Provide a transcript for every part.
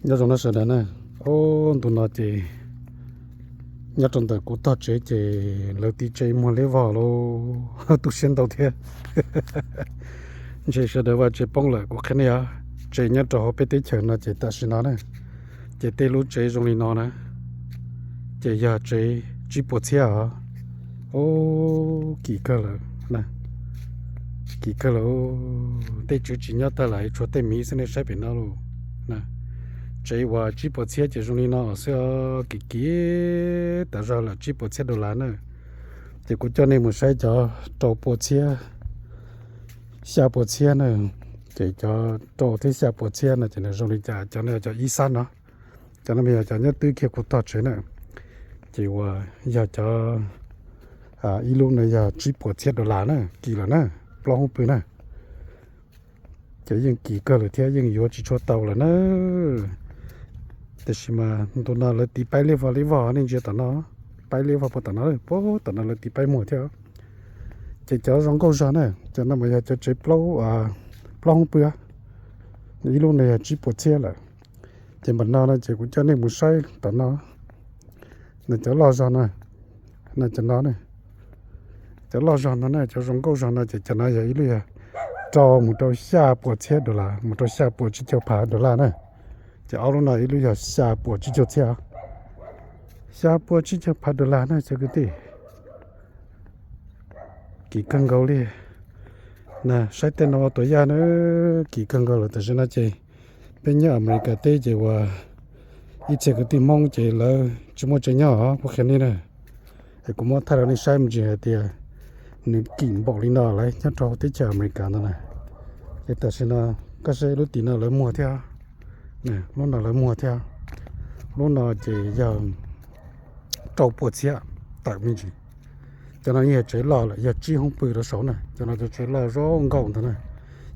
Nyob zoo na sawv daws na, ob ntu no ces nyob rau ntawm kuv tog tsev ces lawv tiv tsev muag liab vog lauj, tu siab ntau thiab. Ntshe sawv daws vaj tsev poob lawm kuv qhia nej os. Tsev nyob rau hauv peb teb chaws no ces tam sim no na, ces tej lub tsev zoo li no na, ces yog tsev tsib puas txhiab os. Ub, kim kawg lawm, kim kawg lawm. Tej tswv tsis nyob tag lawm, tshuav tej miv xwb, nej saib pem no lauj. Tsev uas tsib puas txhiab ces zoo li no xwb, kim kim tas zog lawm, tsib puas txhiab dollar na. Ces kuv coj nej mus saib cov rau puas txhiab, xya puas txhiab na. Ces cov rau thiab xya puas txhiab no ces nws zoo li cas? Cov no yog cov ib xab no, cov no mas yog cov nyob twb kiag kuv tog tsev na. Ces uas yog cov, ib lub no yog tsib puas txhiab dollar na, kim lawm na, plaub hoob pw na. Ces yeej kim kawg lawm thiab yeej yuav tsis tshua tau lawm na. Tiam sis mas ntu no lawv tiv paib liab vog liab vog, nej ntsia tom no, paib liab vog puag tom no, puag tom no lawv tiv paib muag thiab. Ces cov zoo nkauj zog na, cov no mas yog cov tsev plaub, plaub hoob pw, ib lub no yog tsib puas txhiab lawm. Ces npam no no ces kuv coj nej mus saib tom no, no cov loj zog no, no cov no na, cov loj zog no na, cov zoo nkauj zog no ces cov no yog ib lub yog rau mus rau xya puas txhiab dollar, mus rau xya puas tsib caug phav dollar na. Ces ob lub no ib lub yog xya puas tsib caug txhiab, xya puas tsib caug phav dollar na cov kwv tij. Kim kawg nkaus li na, saib tej no ua tuam yaj na, kim kawg nkaus lawm. Tam sim no ces peb nyob Amelikas teb ces uas ib txhia kwv tij Hmoob ces lawv tsis muaj tsev nyob os, kuv qhia nej na. Es kuv muab thaij rau nej saib me ntsis hais tias nws kim npaum li no lawm nyob rau teb chaws Amelikas no na. Ces tam sim no koj saib lub tim no lawv muag thiab, lub no lawv muag thiab. Lub no ces yog rau puas txhiab tawm me ntsis. Cov no yog tsev loj lawm, yog tsib hoob pw rau saud na. Cov no cov tsev loj zoo nkauj ntag na.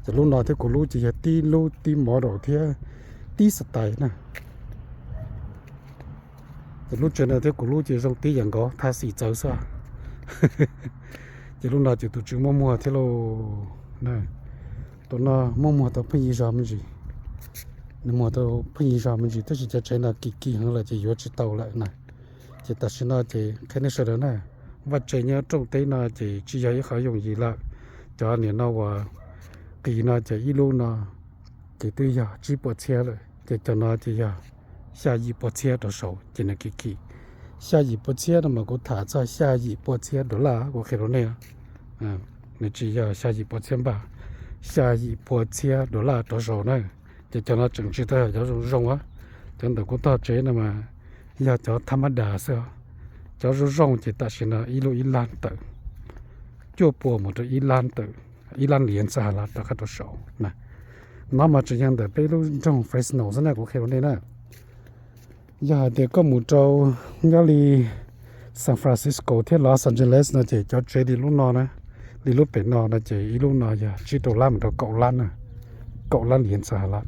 Ces lub no thiab kuv lub ces yog tib lub tib model thiab tib style na. Ces lub tsev no thiab kuv lub ces zoo tib yam nkaus, thaj xim txawv xwb. Ces lub no ces tus tswv muab muag thiab lauj. Tus no muab muag tau pheej yig zog me ntsis. Nws muag tau pheej yig zog me ntsis, tab sis cov tsev no kim kim heev lawm ces yuav tsis tau lawm na. Ces tam sim no ces qhia nej sawv daws na, vaj tsev nyob rooj teb no ces tsis yog ib qho yooj yim lawm. Cov niam no uas qis no ces ib lub no ces twb yog tsib puas txhiab lawm, ces cov no ces yog xya yim puas txhiab rau saud ces nws kim kim. Xya yim puas txhiab no mas kuv tham txog xya yim puas txhiab dollar kuv qhia rau nej. Nws tsis yog xya yim puas txhiab npaj, xya yim puas txhiab dollar rau saud na. Ces cov no tseem tsis tau yog cov zoo zoo os. Cov ntawm kuv tog tsev no mas yog cov thab mab das xwb os. Cov zoo zoo ces tam sim no ib lub ib lab tawm, cuaj puas mus rau ib lab tawm, ib lab liav ntxa hlab rov qab rau saud na. No mas tseem yog ntawm peb lub nroog Fresno xwb na kuv qhia rau nej na. Yog hais tias koj mus rau nyob li San Francisco thiab Los Angeles no ces cov tsev li lub no na, li lub pem no no ces ib lub no yog tsib rau lab mus rau kaum lab na, kaum lab liav ntxa hlab.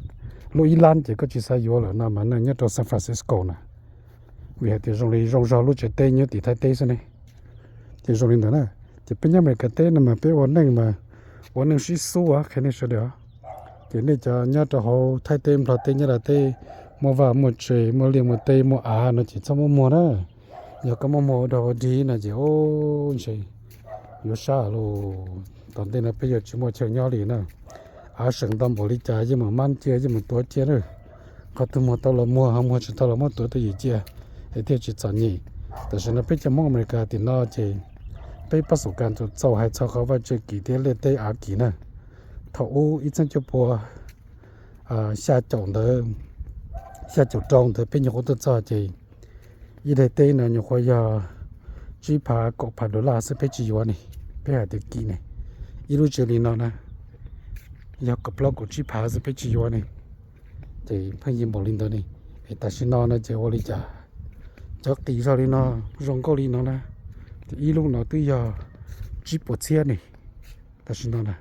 Lub ib lab ces koj tsis xav yuav lawm no mas nej nyob rau San Francisco na, vim hais tias zoo li zoo zog lub tsev teb nyob tim Thaib teb xwb ne. Ces zoo li ntawd na, ces peb nyob Amelikas teb no mas peb ua neej mas ua neej sib xub qhia nej sawv daws. Ces nej cov nyob rau hauv Thaib teb, Nplog teb, Nyab Laj teb, muaj vaj muaj tse, muaj liaj muaj teb, muaj av no ces txhob muab muag na. Yog koj muab muag ua dog ua dig no ces ntshe yuav sab lawm. Tom ntej no peb yuav tsis muaj chaw nyob li na. Av seem ntau npaum li cas yeej mus mab cia, yeej mus tuav cia na. Qhov twg muag tau los muag, ho muag tsis tau los muab tuav tuaj yim cia, es thiaj tsis txom nyem. Tam sim no peb cov Hmoob Amelikas tim no ces peb pab xum kas txaus hais txog qhov vaj tse kim thiab liaj teb av kim na. Thaum ub ib txhiab cuaj pua xya caum ntawd, xya caum rau ntawd peb nyuam qhuav tuaj txog ces ib daim teb no nyuam qhuav yog tsib phav kaum phav dollar xwb peb tsis yuav ne. Peb hais tias kim ne, ib lub tsev li no na yog kaum plaub kaum tsib phav xwb peb tsis yuav ne. Ces pheej yig npaum li ntawd ne. Es tam sim no no ces ua li cas cov qis zog li no, zoo nkauj li no na, ces ib lub no twb yog tsib puas txhiab ne tam sim no na.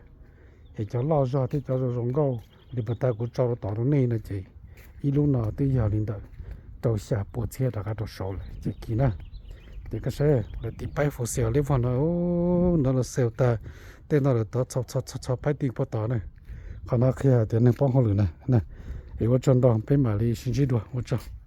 Es cov loj zog thiab cov zoo zoo nkauj li puag ta kuv tso rau tod rau nej no ces ib lub no twb yog li ntawm rau xya puas txhiab rov qab rau saud lawm ces kim na. Ces koj saib lawv tiv paib for sale liab vog no, no los sale tag, tej no lawv tov txho txho txho paib ti puag tod na. Qhov no qhia tias neeg poob hauj lwm na. Es ua tsaug ntau, peb mam li sib ntsib dua, ua tsaug.